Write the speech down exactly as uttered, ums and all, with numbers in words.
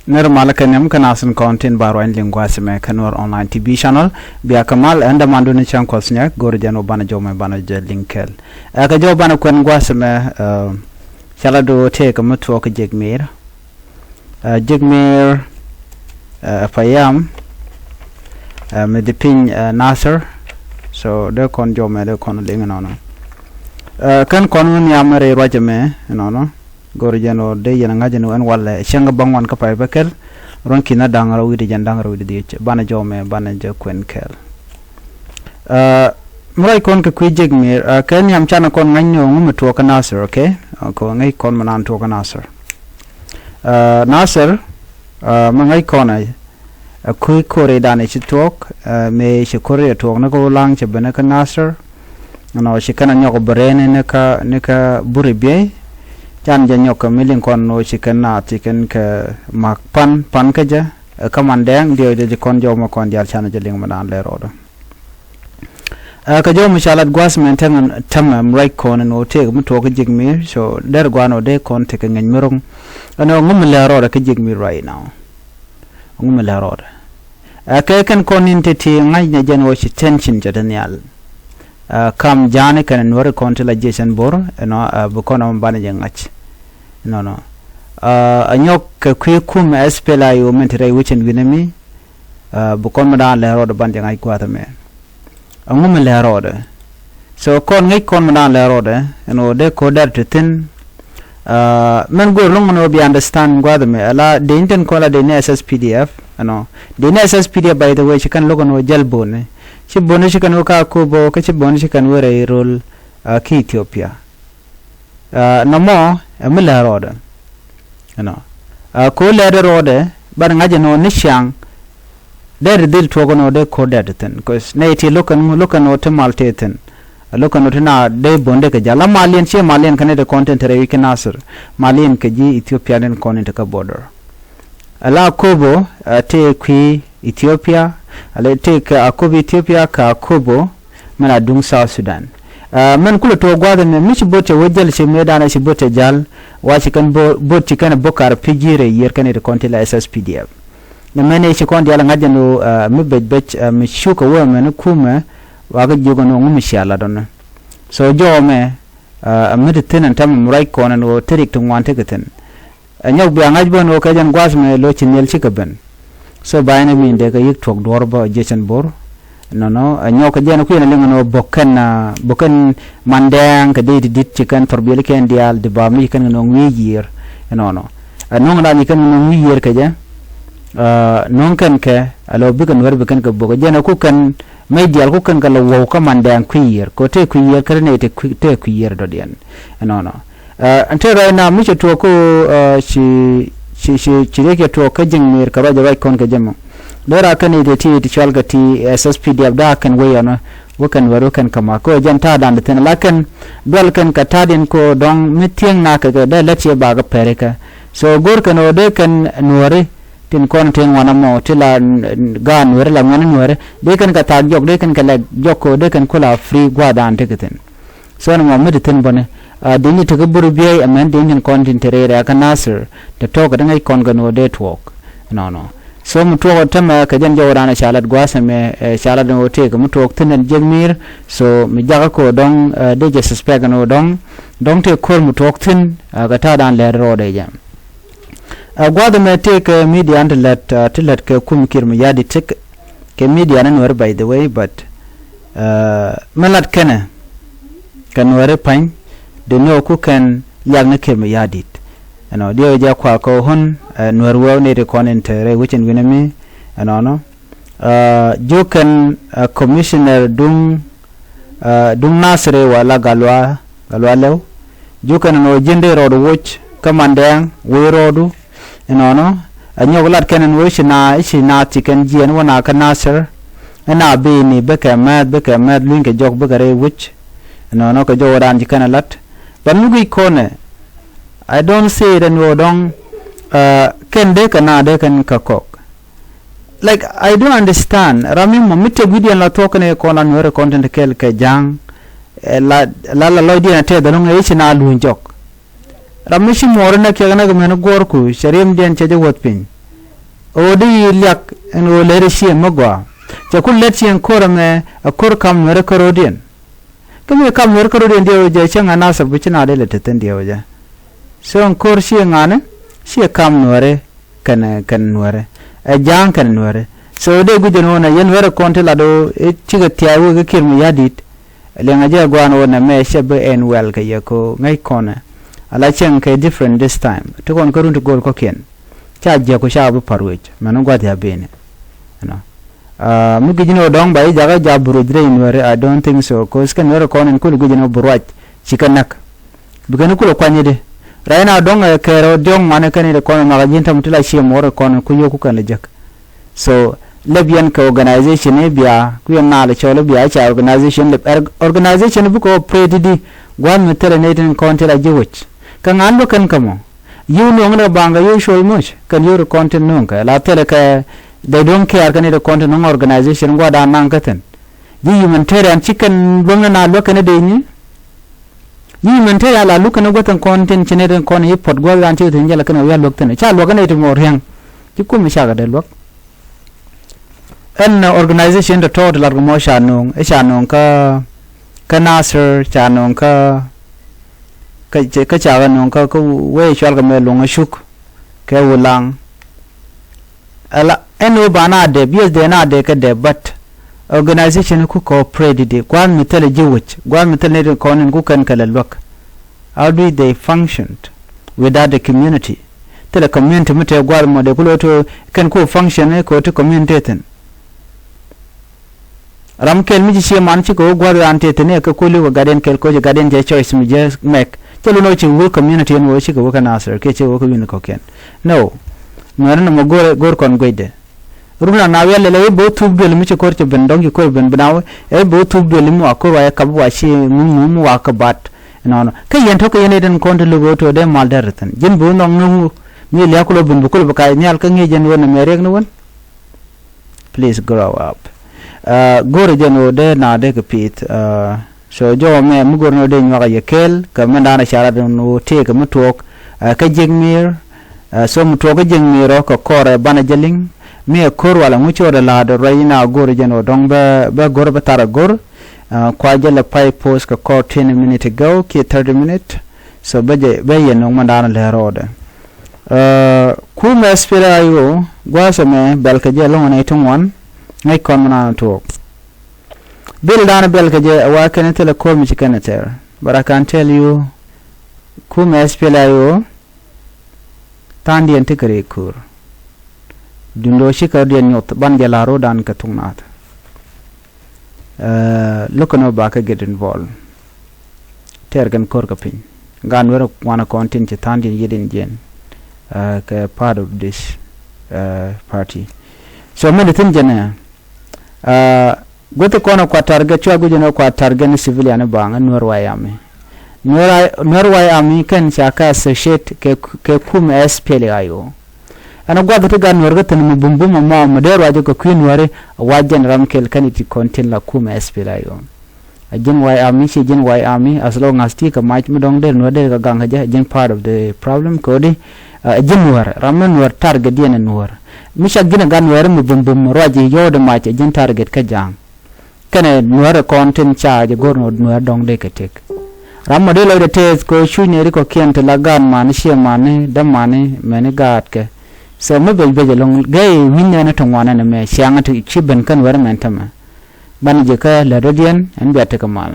Nir malä kɛ nhiam kä nasin kɔn tin ba ruany liŋ gua̱a̱th mɛ kä Nuer Online T V channel. Bia kɛ mal ɛn dämandu ni cäŋ kuɔth nyɛ go̱r jɛn wä banɛ jɔmɛ banɛ jɛ liŋ kɛl. Ɛ kɛ jɔw banɛ kuɛn gua̱a̱th mɛ, ɛ, cala do tëëk mi tuɔɔk kä Jek Mir. Ɛ, Jek Mir, ɛ, payam, ɛ, mi di piny, ɛ, Nasir. So dee kɔn jɔmɛ dee kɔn liŋ nɔnɔ. Ɛ, kɛn kɔn mi nhiam rɛy ruacɛ mɛ nɔnɔ. Go̱r jɛn ɔ dee yɛn ŋa̱c ni ɛn walɛ cäŋ bä ŋuan kä pay bä kɛl. Ruɔ̱n ki̱n a da̱ŋ rɛw wi̱cdɛ jɛn da̱ŋ rɛw wi̱cdɛ dhiec banɛ jɔmɛ banɛ jɛ kuɛn kɛl. Ɛ, mi ruac kɔn kɛ kui̱ Jek Mir, ɛ, kɛ nhiam canɛ kɔn ŋa̱c ni ɔ ŋu mi tuɔɔk kä Nasir, okay? Ɛ, kɛ ŋäc kɔn mi naan tuɔɔk kä Nasir. Ɛ, Nasir, ɛ, mi ŋäc kɔn ɛ, ɛ kui̱ ko̱r i̱ danɛ ci tuɔɔk, ɛ, mëë ci ko̱r i̱ tuɔɔk ni kä Ulaŋ cɛ ben kä Nasir. Nɔ ci kɛn a nyɔk bɛ rɛɛni ni kä, ni kä Buri Biey. Can jɛ nyɔk kɛ mi liŋ kɔn nɔ ci kɛn naath ci kɛn kɛ mak pan, pan kä jɛ, ɛ, kä Mandɛɛŋ diɛw jɛ ci kɔn jɔw mɛ kɔn diaal can jɛ liŋ mɛ daan lɛ rɔɔdɔ. Ɛ, kɛ jɔw mi ca lat gua̱a̱th mɛn tɛmɛ, tɛmɛ mi ruac kɔn nɔ tëëk mi tuɔɔk kä Jek Mir, so der gua̱a̱n ɔ dee kɔn tekɛ ŋäc mi ro̱ŋ. Ɛn ɔ ŋu mi lɛ rɔɔdɔ kä Jek Mir right now. Ŋu mi lɛ rɔɔdɛ. Ɛ, kɛ kɛn kɔn in te ti ŋa̱c nɛ jɛn wä ci tension cɛ te nhial. Ɛ, kam ja̱a̱ni kɛn nuɔri kɔn ti la jiɛcɛn Bor, ɛnɔ, ɛ, bi kɔn ɔ banɛ jɛ ŋa̱c. Nɔnɔ. Ɛ, a nyɔk kɛ kui̱ kum S P L A I O min ti rɛy wecɛn wi̱nɛ mi, ɛ, bi kɔn mi daan lɛ rɔɔdɛ ban jɛ ŋa̱c gua̱a̱th ɛmɛ. Ɛŋu mi lɛ rɔɔdɛ? So kɔn ŋäc kɔn mi daan lɛ rɔɔdɛ ɛn ɣöö dee ko̱r dɛr ti thi̱n. Ɛ, mɛn go̱o̱r lo̱ŋ ɛn ɣöö bi understand gua̱a̱th ɛmɛ ala dee ni tin kɔn la dee ni S S P D F ɛnɔ. Dee ni S S P D F, by the way, ci kɛn lo̱k ɛn ɣöö jäl bo̱o̱ni. Ci bo̱o̱ni ci kɛn wä ka Akobo kä ci bo̱o̱ni ci kɛn wä rɛy röl, ɛ, ki Ethiopia. Ɛ, nɔmɔ ɛ mi lɛ rɔɔdɛ. Ɛnɔ. Ɛ, ko̱ lɛɛt rɔɔdɛ, bat ŋa̱c ɛn ɣöö ni ciaŋ. Dee ti dhil tuɔɔk ɛn ɣöö dee ko̱r dee ti thi̱n. 'Cause nɛy ti lo̱k ɛn, lo̱k ɛn ɣöö ti mal tëë thi̱n. Lo̱k ɛn ɣöö ti na dee bo̱n dee kɛ ja̱l. La maliɛn ciɛ maliɛn kɛ nɛy ti kɔn tin te rɛy wi̱c kä Nasir. Maliɛn kɛ ji̱ Ethiopia ni kɔn in te kä border. Ala Akobo, ɛ, tëë kui̱ Ethiopia, ala tëë kɛ Akobo Ethiopia kɛ Akobo, mɛn a duŋ South Sudan. Ɛ, mɛn kulɛ tuɔɔk gua̱a̱th ɛmɛ, mi ci bo̱t cɛ wä jäl ci mëë danɛ ci bo̱t cɛ ja̱l, wa ci kɛn bo̱-, bo̱t ci kɛn bo̱ kar pi ji̱ rɛy yiër kɛn it kɔn ti la S S P D F. Nɛ mɛn ɛ ci kɔn diaal ŋa̱c ɛn ɣöö, ɛ, mi bec bec, ɛ, mi cukɛ wä ɛmɛn kumɛ, wa kɛ jiök ɛn ɣöö ŋu mi cia lat ɔnɛ. So jɔɔmɛ, ɛ, mi ti thi̱n ɛn tɛmɛ mi ruac kɔn ɛn ɣöö ti rik ti ŋuan ti kɛ thi̱n. Ɛ nyɔk bia ŋa̱c ben ɣöö kɛ jɛn gua̱a̱th mɛ lo̱c ci nhiɛl cikɛ ben. So ba ɛn ɛ min dee kɛ yik tuɔk duɔ̱ɔ̱r bä jiecɛn Bor. Nɔnɔ ɛ nyɔk kɛ jɛn kui̱n ɛ liŋ ɛn ɣöö bok kɛn, a, bok kɛn Mandɛɛŋ kɛ dee ti di̱t ci kɛn thɔrbiɛlikiɛn diaal di ba mi ci kɛn kɛ nöŋ wi̱i̱ yiër. Ɛnɔnɔ ɛ nöŋ la ci kɛn kɛ nöŋ wi̱i̱ yiër kɛ jɛ. Ɛ, nöŋ kɛn kɛ ɛ lɔ bikɛ nuɛr bi kɛn kɛ bok ɛ jɛn ɛ ku kɛn mec diaal ku kɛn kɛ lɔ wuɔ̱w kä Mandɛɛŋ kui̱ yiër kɛ ɣöö tëë kui̱ yiër kä ri nɛy tëë kui̱, tëë kui̱ yiër dɔ̱diɛn. Ɛnɔnɔ. Ɛ, ɛn te right now mi cɛ tuɔɔk kä, ɛ, ci, ci, ci, ci riek cɛ tuɔɔk kä Jek Mir kɛ ruac ruac kɔn kɛ jɛ mɔ. Dee ra kɛn i̱ ti ti cɔal kɛ ti S S P D F daa kɛn wee yɔnɔ wä kɛn wɛr wä kɛn kɛ ma kä jɛn ta̱a̱ da̱a̱n di thi̱n la kɛn dual kɛn kɛ ta̱a̱ diɛn kä dɔ̱ŋ mi thiäŋ na kɛ kɛ dee lät ciɛ bakɛ pɛri kɛ. So go̱r kɛn ɣöö dee kɛn nuɔ̱ri tin kɔn tin ŋuan ɛmɔ ti la, n-, n-, gaat nuɔ̱ri la ŋuan nuɔ̱ri dee kɛn kɛ thaak jɔk dee kɛn kɛ lɛk jɔk kä dee kɛn kula free gua̱a̱th da̱a̱n ti kɛ thi̱n. So ni mɔ mi ti thi̱n bäni, a, dini ti kä Buri Biey ɛmɛn dini tin kɔn tin te rɛy rɛ̈ɛ̈kä Nasir, te tɔɔk kɛ ti ŋäc kɔn kɛ ni ɣöö dee tuɔɔk. Nɔnɔ. So mi tuɔɔk ɔ tämɛ kɛ jɛn jɔwä dan ɛ ca lat gua̱a̱th ɛmɛ, ɛ, ca lat ni ɣöö tëëkɛ mi tuɔɔk thi̱n ɛn Jek Mir, so mi jakä kɛ ɣöö dɔ̱ŋ, ɛ, dee jɛ suspect ni ɣöö dɔ̱ŋ, dɔ̱ŋ tëë ko̱r mi tuɔɔk thi̱n, ɛ, kɛ ta̱a̱ dan lɛr rɔɔdɛ jɛ. Ɛ, gua̱a̱th ɛmɛ tëëkɛ media ti lät, ɛ, ti lät kɛ kum Kiir Mayardit tëk, kɛ media ni Nuɛr, by the way, but, ɛ, mi lat kɛnɛ kɛ Nuɛri pa̱ny dee ni ɣöö ku kɛn liak ni Kiir Mayardit. Ɛnɔ diɛw jɛ kua kɛ ɣän, ɛ, Nuɛr wee ni ti kɔn in te rɛy wecin wi̱nɛ mi, ɛnɔnɔ. Ɛ, jiök kɛn, ɛ, commissioner duŋ, ɛ, duŋ Nasir wala Galwa, Galwa Lɛw. Jiök kɛn ɛn ɣöö ji̱n dee rɔɔdu woc kä Mandɛɛŋ wec rɔɔdu. Ɛnɔnɔ ɛ nyɔk lat kɛn ɛn ɣöö ci na, ci na ci kɛn jiɛɛn wä na kä Nasir. Ɛn a bi ni bikɛ mɛth, bikɛ mɛth luny kɛ jɔk bikɛ rɛy wec. Ɛnɔnɔ kɛ jɔk wä dan ci kɛn ɛ lat. But mi guic kɔnɛ, I don't see it ɛn ɣöö dɔ̱ŋ, ɛ, kɛn dee kɛ na dee kɛn kɛ kɔk. Like, I don't understand. Ram mi mɔ mi tëk wi̱diɛn la thuɔ̱k kɛn ɛ kɔn la Nuɛri kɔn tin te kɛl kɛ ja̱a̱ŋ. Ɛ, la, la, la lɔcdiɛn a tɛth ɛlɔ̱ŋ ɛ i̱ ci na luny jɔk. Ram mi ci muɔɔri nɛ kiɛk nɛ kɛ mɛn guɔ̱ɔ̱rku cɛ riɛmdiɛn cɛ jɛ wäth piny. Ɣöö di yi liak ɛn ɣöö lät ɛ cieŋ mi gɔaa. Cɛ ku lät cieŋ ko̱r ɛmɛ ɛ ko̱r kam nuɛrɛ kärɔ̱diɛn. Kä mi kam nuɛrɛ kärɔ̱diɛn diɛw jɛ cäŋ ɛ nasar bi ci na dee lɛ te thi̱n diɛw jɛ. So ɛn ko̱r cieŋ ŋa̱ni ciɛ kam nuɛrɛ kɛn kɛn nuɛrɛ ɛ ja̱a̱ŋ kɛn nuɛrɛ. So dee gui̱c ɛn ɣöö nɛ yɛn nuɛrɛ kɔn ti lat ɣöö i̱ cikɛ thia̱a̱ wek kä kiɛr mi ya̱di̱t. Liɛŋɛ jɛ gua̱a̱n ɣöö nɛ mɛ cɛ bi ɛn wɛl kɛ yɛ ko̱ ŋäc kɔnɛ. Ala cieŋ kɛ different this time ti kɔn kä run ti go̱o̱r kɔ̱kiɛn. Ca jiäk ku ca bi pa̱r wec mɛn gua̱th ya beni. You know. Mi guic ni ɣä dɔ̱ŋ ba i̱ jakä ja bi ruec rɛy nuɛri, I don't think so, cause kɛn nuɛri kɔn in kul guic ni ɣä bi ruac ci kɛ näk. Bi kɛn kul kuany idi. Right now dɔ̱ŋ ɛ kɛɛr ɣä diɔ̱ŋ ŋuani kɛn idi kɔn in nhɔakä ji̱n täm ti la ciɛ muɔr kɔn in ku yio̱ku kɛn lɛ jek. So lɛp yɛn kɛ organization i̱ bia ku yɛn naal cɔɔl i̱ bia ca organization lɛp ɛ organization bikɛ operate idi. Gua̱a̱th mi thilɛ nɛy tin kɔn ti la ji̱ wec kɛ ŋa̱n bä kɛn kä mɔ. Yiw nööŋ ni baŋ kɛ usual much kɛn yio̱w ri kɔn tin nööŋ kɛ la thilɛ kɛ they don't care kɛn iri kɔn tin nööŋ organization gua̱dan naŋ kä thi̱n. Ji̱ humanitarian ci kɛn luäŋ ni na luäk kɛn idec ni. Ji̱ humanitarian la luk kɛn gua̱th in kɔn tin ci ni ri kɔn yi puɔt gua̱dan ci thi̱n jɛ la kɛn wi̱i̱ a luäk thi̱n ca luäk kɛn iti mɔ riäŋ. Ci kum i̱ cakɛ dee luäk. Ɛn organization tɔ̱tɔ̱ ti lat kɛ mɔ ca nööŋ i̱ ca nööŋ kä kä Nasir ca nööŋ kä kä kä ca kɛ nööŋ kä kä wee cual kɛ mɛ luŋ a cuk kɛ Wulaŋ. Ala ɛn ɣöö ba na dee biɛth dee na dee kɛ dee but organization ku cooperate di gua̱a̱th mi thilɛ ji̱ wec gua̱a̱th mi thilɛ ni ri kɔn in ku kɛn kɛ lɛ luäk. How do they functioned without the community? Thilɛ community mi tëë gua̱a̱th mɔ dee ku lo̱ to kɛn ku function kɛ ti community thi̱n. Ram kɛl mi ci cie man cikɛ wä gua̱th ɣan tëë thi̱n ɛ kɛ kuɔli wä gat yɛn kɛl koci gat yɛn cɛ choice mi jɛ mɛk cɛ lun wä ci wä community ɛn wä cikɛ wä kɛ Nasir kiɛ cikɛ wä kɛ wi̱n kɔkiɛn. No. Nuɛ̈rä nɔmɔ go̱r go̱r kɔn guecdɛ. Run a na wiɛl lɛl ɛ i̱ bo̱o̱ thuk duël mi ci ko̱r ci ben dɔ̱ŋ ci ko̱r ben ben a wä ɛ i̱ bo̱o̱ thuk duël mi wa ko̱r wa yɛ kap wa ci ŋuŋ ŋuŋ mi wa kɛ bat. Nɔnɔ kä yɛn tɔ̱ kɛ yɛn ɛ den kɔn ti lo̱k ɣöö to̱ dee mal dɛr thi̱n ji̱n bo̱o̱ nhɔk ŋuŋ mi liak kulɔ ben bi kulɔ bi kac nhial kä ŋi̱i̱c ɛn ɣöö nɛ mɛ riɛk ni wän. Please grow up. Go̱o̱rä jɛn ɣöö dee na dee kɛ pi̱i̱th. So jɔwä mɛ mi go̱o̱rä ni ɣöö dee nyuak a yɛ kɛɛl kɛ mɛn da̱a̱n a ca̱r a dee ɣöö tëëkɛ mi tuɔɔk kä jiäk mi̱i̱r. So mi tuɔɔk kä jiäk mi̱i̱r ɔ kɛ kɔrɛ banɛ jɛ liŋ mi ɛ ko̱r walɛ ŋuc cɔɔdɛ la̱a̱dɛ ruac in a go̱o̱rä jɛn ɣöö dɔ̱ŋ bä go̱r bä thar a go̱r. Kua jɛ lɛ pay post kɛ kɔr twenty minute ago kiɛ thirty minute. So bä jɛ bä yɛ no̱o̱ŋ mɛn da̱a̱n a lɛ̱r rɔɔdɛ. Kumɛ S P L A I O gua̱a̱th ɛmɛ bɛl kɛ jɛ lo̱ŋ nɛy ti ŋuan ŋäc kɔn mi naan tuɔɔk. Bil da̱a̱n bɛl kɛ jɛ ɛ wa kɛn thilɛ ko̱r mi ci kɛn ɛ tɛr. But I can tell you kumɛ S P L A I O tha̱a̱ŋdiɛn ti kɛ ri ko̱r. Dundo cikɛ rɔ̱diɛn nyuɔth ban jɛ la̱r ro̱dan kɛ thuk naath. Lo̱k kɛn ɔ ba kɛ get involved. Tɛɛr kɛn ko̱r kɛ piny gan wɛr wanɛ kɔn tin ci tha̱a̱ŋ tin yet in jiɛn kɛ part of this party. So mɛn di thi̱n jɛn ɛ guäth kɔn ɛ kuat target cua guic ɛn ɛ kuat target ni civilian i̱ baŋ ɛ Nuɛr White Army. Nuɛr White Army kɛn ca kɛ associate kɛ kum S P L A I O. Ɛn ɛ gua̱th ti gat nuäär kä thi̱n mi bumbum ɛmɔ mi dee ruac kɛ kui̱ nuääri. Ɛ wac jɛn ram kɛl kɛn i̱ ti kɔn tin la kum ɛ S P L A I O. Ɛ ji̱n White Army ci ji̱n White Army as long as ti kɛ mac mi dɔ̱ŋ der nuäär der kɛ gaŋ kɛ jɛ ɛ ji̱n part of the problem kɛ ɣöö di ɛ ji̱n nuäär ram mi nuäär target diɛn ɛ nuäär. Mi cak ji̱n ɛ gat nuääri mi bumbum ruac i̱ yɔɔd ɛ mac ɛ ji̱n target kä ja̱a̱ŋ. Kɛnɛ nuäärɛ kɔn tin ca jɛ go̱r nuäär dɔ̱ŋ dee kɛ tëk. Ram mɔ dee lɔcdɛ tɛth kɛ cuc nɛy ri kɔ̱kiɛn ti la gaat mani ciɛ mani dämani mɛni gaatkɛ. So mi bec bec ɛlɔ̱ŋ gɛy wi̱ny nɛɛni ti ŋuan ɛn ɛmɛ ciaŋä ti ci ben kä nuäärɛ mɛn tämɛ. Banɛ jɛ kä lät rɔ̱diɛn ɛn bia tekɛ mal.